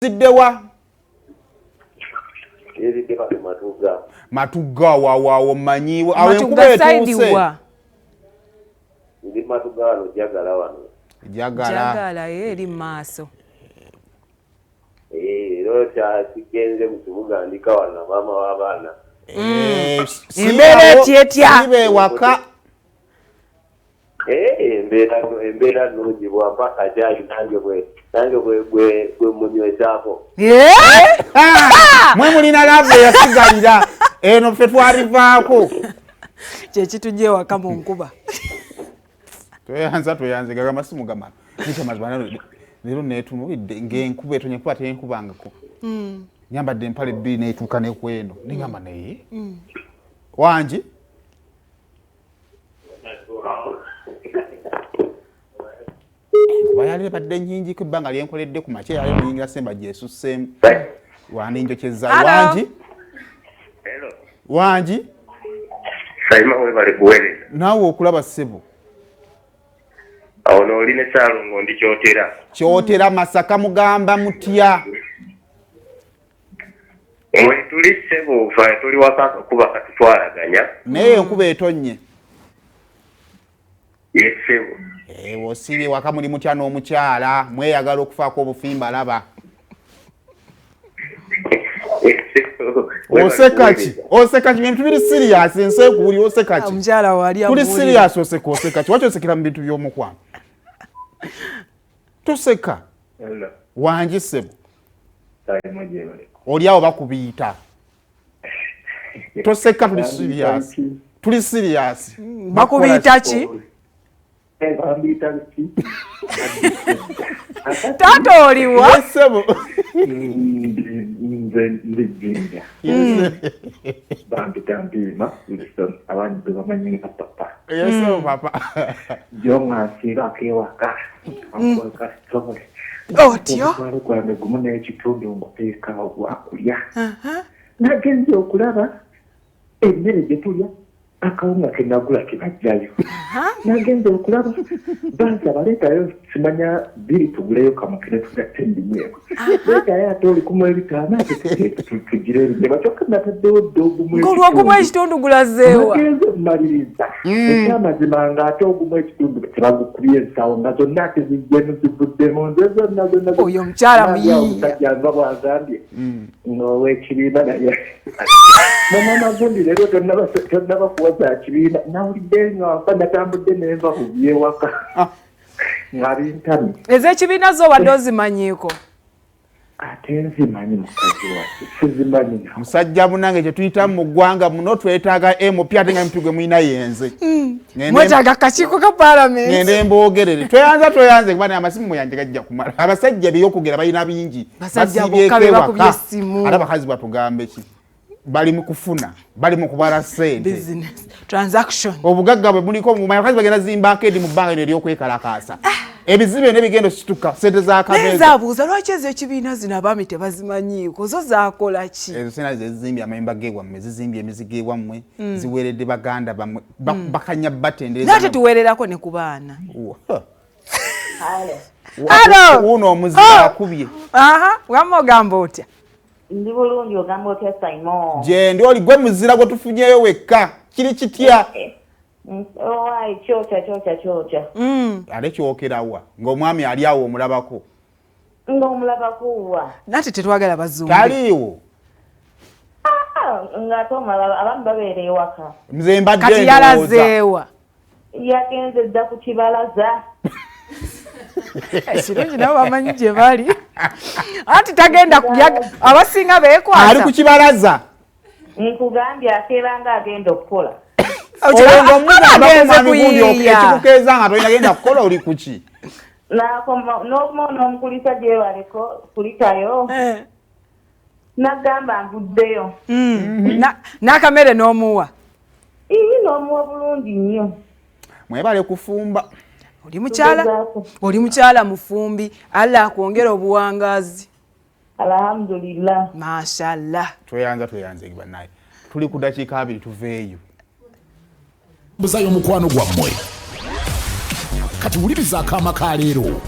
Ziddewa? Eridde wano Matugga. Matugga wawawo mmanyiiwo awo enkuba Matugga side etuuse. wa? Ndi Matugga wano Jagala wano. Jagala. Jagala ye eri mu maaso. Eh, era kya kigenze mu kibuga ndika wano na maama w'abaana. Eh, Embeera etya etya? Siiba ewaka. Eh, embeera nnungi bwampa akacaayi nange bwe munywesaako. Eh? Ah! Mwe mulina love eyasigalira eno, ffe twalivaako. Kyekitujja ewaka mu nkuba. Tweyanza, tweyanze gagamba simu gamala nikyamazima. Leero neetunulidde ng'enkuba etonye kuba tenkubangako. Nyambadde empale bbiri neetuuka nekweno nengamba naye wangi. Enkuba yali ebadde nnyingiko ebbanga lyenkoledde ku makya yali muyingira semba gyesusseemu wandinjokyeza. Hello. Wangi. Hello. Wangi. Saima, webale kuweereza. Naawe okulaba, ssebo. Awo nooli ne Saalongo ndi Kyotera. Kyotera Masaka, mugamba mutya? Mwe tuli ssebo, fe tuli waka akakuba katutwalaganya. Naye enkuba etonnye. Ye ssebo. Eh, osiibye waka, muli mutya n'omukyala? Mweyagala okufaako obufimba laba. Ye ssebo. Oseka ki? Oseka ki? Bintu biri serious, ensi ekuwuli, oseka ki? Omukyala wali Tuli amuwulira. serious, oseka, oseka ki? Waki osekera mu bintu by'omukwano? Toseka. Hello. Wangi ssebo. Saima, gyebaleko. Oli awo bakubiita, toseka, tuli serious, tuli serious. Bakubiita ki? Bambiita ki? Taata oliwa? Yes, ssebo. Nze ndi Jjinja, bampita Mpiima Wilson, abandi be bamanyi nga Papa. Yes, ssebo papa. Jo nga nsiibako ewaka ankweka sitole. Otyo? Omutwalo gwange 1.5 nguteekawo gwakulya. Nagenze okulaba emmere gye tulya, akawunga ke nagula tebajjayo. Nagenze okulaba bansaba leetayo simanya 2 tuguleyo kamukene tugatte mbinyeeko, leetayo ate 1005 ate tugire ebinyeebwa, kyokka nataddewo dda ogumu. Ng'olwogumu ekitundu gulazeewa? Nagenze mmaliriza, ekyamazima nga ate ogumu ekitundu tebagukubye ensawo nga zonna ate zijjemu zivuddemu nze zonna zonna. Oyo omukyala Nabye awo muyiiya. omusajja nva bwagambye ng'owekibiina, naye mama gundi leero tonnaba kuwa za kibiina. Nawulidde nga nfa, natambudde nenva ku byewaka nga bintamye. Ez'ekibiina zo wadde ozimanyiiko? Ate nzimanyi, mukazi waffe, sizimanyi nawo. Musajja munange, kyetuyita mu ggwanga muno twetaaga MP, ate nga MP gwe mulina yenze. Mwetaaga kakiiko ka paalamenti. Ngende mboogerere. Tweyanza, tweyanze kuba naye amasimu muyanje gajja kumala. Abasajja byokugera balina bingi. Basajja Basiibyeko bokka be bakubye ewaka. essimu. Ate abakazi batugambe ki? Bali mu kufuna, bali mu kubala ssente. Business transaction. Obugagga bwe muliko mumanya, abakazi bagenda zimbaako edi mu bbanga lino eryokwekalakaasa, ebizibu byonna ebigenda osituka sente za Naye kabeeza. nze abuuza, lwaki ez'ekibiina zino abaami tebazimanyiiko? Zo zaakola ki? Ezo sena zezimbye amayumba gewammwe, zizimbye emizigo ewammwe, ziweeredde baganda bammwe, bakanya batendereza. Naye tetuweererako ne ku baana. Hello. Wuuno omuzira. Oh. Akubye. Aha, wamma ogamba otya? Ndi bulungi, ogamba otya Simon? Gyendi, oli gwe muzira gwe tufunyeyo wekka, kiri kitya? Owaayi, kyokya kyokya kyokya. Ate kyokerawa ng'omwami ali awo omulabako? Ng'omulabakuwa. Nate tetwagala bazungu. Taliiwo. Ng'ate omulaba, abamu babeera ewaka. Nze mbadde Kati ndowooza yalazeewa? Yagenze dda ku kibalaza. Ekirungi nabo bamanyi gye bali, anti tagenda kulya, abasinga Ali beekwasa. ku kibalaza. Nkugambye akeera nga agenda okukola. Olwo ng'omugamba Agenze mwami gundi kuyiiya. Ekikukeeza nga tolina genda kukola, oli kuki? N'okuma n'omukulisa gyebaleko kulikayo. Nagamba nvuddeyo. N'akamere n'omuwa? Ii, n'omuwa bulungi nnyo. Mwebale kufumba. Oli mukyala. Tugezaako. Oli mukyala mufumbi, Allah akwongera obuwangaazi. Alhamdulillah. Mashallah. Tweyanza, tweyanze bannaye, tuli ku dakiika 20 tuveeyo. Buzayo omukwano gwammwe. Kati wuliriza akaama ka leero.